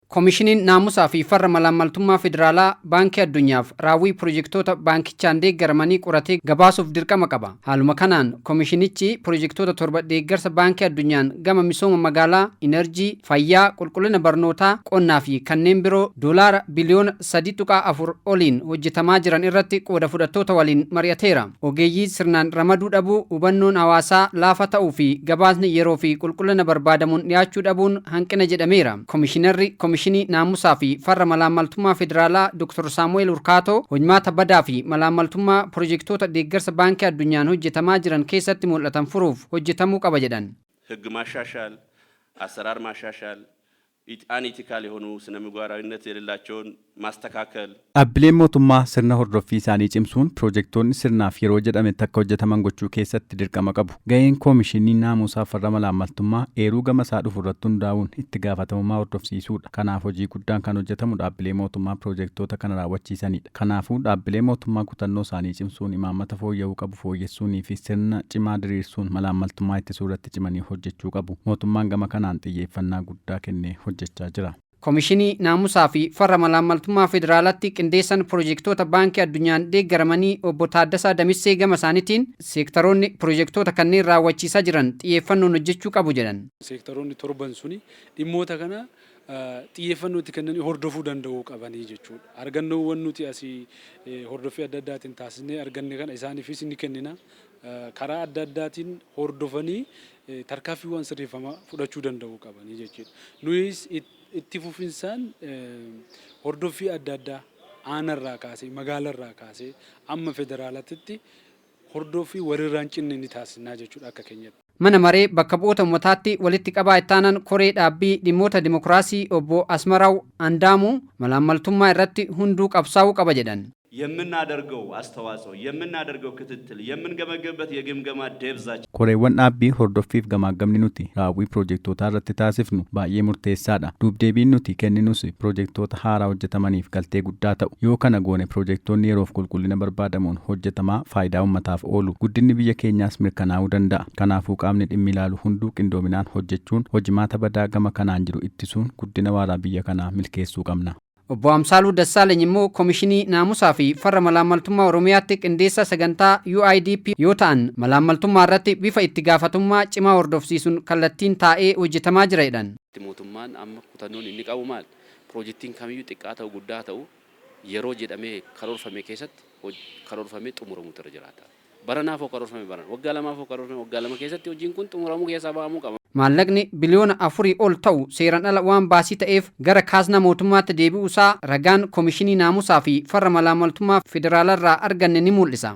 Komishiniin Naamusaa fi Farra Malaammaltummaa Federaalaa Baankii Addunyaaf raawwii pirojektoota baankichaan deeggaramanii qoratee gabaasuuf dirqama qaba. Haaluma kanaan komishinichi pirojektoota 7 deeggarsa Baankii Addunyaan gama misooma magaalaa, inerjii, fayyaa, qulqullina barnootaa, qonnaa fi kanneen biroo doolaara biliyoona 3.4 oliin hojjetamaa jiran irratti qooda fudhattoota waliin mari'ateera. Ogeeyyii sirnaan ramaduu dhabuu, hubannoon hawaasaa laafa ta'uu fi gabaasni yeroo fi qulqullina barbaadamuun dhiyaachuu dhabuun hanqina jedhameera. Komishinarri Komishinii Naamusaa fi Farra Malaammaltummaa Federaalaa Dr. Saamu'eel Urkaatoo hojmaata badaa fi malaammaltummaa pirojektoota deeggarsa Baankii Addunyaan hojjetamaa jiran keessatti mul'atan furuuf hojjetamuu qaba jedhan. ሕግ ማሻሻል፣ አሰራር ማሻሻል፣ አንኢቲካል የሆኑ ስነ ምግባራዊነት የሌላቸውን ማስተካከል። Dhaabbileen mootummaa sirna hordoffii isaanii cimsuun pirojektoonni sirnaaf yeroo jedhametti akka hojjetaman gochuu keessatti dirqama qabu. Gaheen Koomishinii Naamusaa Farra Malaammaltummaa eeruu gama isaa dhufu irratti hundaa'uun itti gaafatamummaa hordofsiisuudha. Kanaaf hojii guddaan kan hojjetamu dhaabbilee mootummaa pirojektoota kana raawwachiisanidha. Kanaafuu dhaabbilee mootummaa kutannoo isaanii cimsuun, imaammata fooyya'uu qabu fooyyessuunii fi sirna cimaa diriirsuun malaammaltummaa ittisuu irratti cimanii hojjechuu qabu. Mootummaan gama kanaan xiyyeeffannaa guddaa kennee hojjechaa jira. Komishinii Naamusaa fi Farra Malaammaltummaa Federaalaatti qindeessan pirojektoota Baankii Addunyaan deeggaramanii obbo Taaddasaa Damissee gama isaaniitiin seektaroonni pirojektoota kanneen raawwachiisaa jiran xiyyeeffannoon hojjechuu qabu jedhan. Seektaroonni torban suni dhimmoota kana xiyyeeffannoo itti kennanii hordofuu danda'uu qabanii jechuudha. Argannoowwan nuti asii hordoffii adda addaatiin taasisnee arganne kana isaaniifis ni kennina. Karaa adda addaatiin hordofanii tarkaanfiiwwan sirreeffamaa fudhachuu danda'uu qabanii jechuudha. Nuyis itti fufinsaan hordoffii adda addaa aanarraa kaasee, magaalarraa kaasee amma federaalaatti hordoffii walirraa hin cinne ni taasisnaa jechuudha akka keenyatti. Mana maree bakka bu'oota uummataatti walitti qabaa ittaanaan koree dhaabbii dhimmoota dimokiraasii obbo Asmaraw Andaamuu malaammaltummaa irratti hunduu qabsaa'uu qaba jedhan. የምናደርገው አስተዋጽኦ፣ የምናደርገው ክትትል፣ የምንገመገምበት የግምገማ ዴብዛችን Koreewwan dhaabbii hordoffiif gamaaggamni nuti raawwii piroojektootaa irratti taasifnu baay'ee murteessaadha. Duubdeebiin nuti kenninus piroojektota haaraa hojjetamaniif galtee guddaa ta'u. Yoo kana goone piroojektonni yeroof qulqullina barbaadamuun hojjetamaa faayidaa uummataaf oolu. Guddinni biyya keenyaas mirkanaa'uu danda'a. Kanaafuu qaamni dhimmi ilaalu hunduu qindoominaan hojjechuun hojimaata badaa gama kanaan jiru ittisuun guddina waaraa biyya kanaa milkeessuu qabna. Obbo Amsaaluu Dassaalany immoo Komishinii Naamusaa fi Farra Malaammaltummaa Oromiyaatti qindeessaa sagantaa UIDP yoo ta'an, malaammaltummaa irratti bifa itti gaafatummaa cimaa hordofsiisuun kallattiin taa'ee hojjetamaa jira jedhan. Mootummaan amma kutannoon inni qabu maal? Piroojeektiin kamiyyuu xiqqaa ta'u guddaa ta'u yeroo jedhamee karoorfame keessatti karoorfamee xumuramuutu irra jiraata. Baranaafoo karoorfame barana, waggaa lamaafoo karoorfame waggaa 2 keessatti hojiin kun xumuramuu keessaa ba'amuu qaba. Maallaqni biliyoona 4 ol ta'u seeraan ala waan baasii ta'eef gara kaasnaa mootummaatti deebi'uusaa ragaan Komishinii Naamusaa fi Farra Malaammaltummaa Federaalarraa arganne ni mul'isa.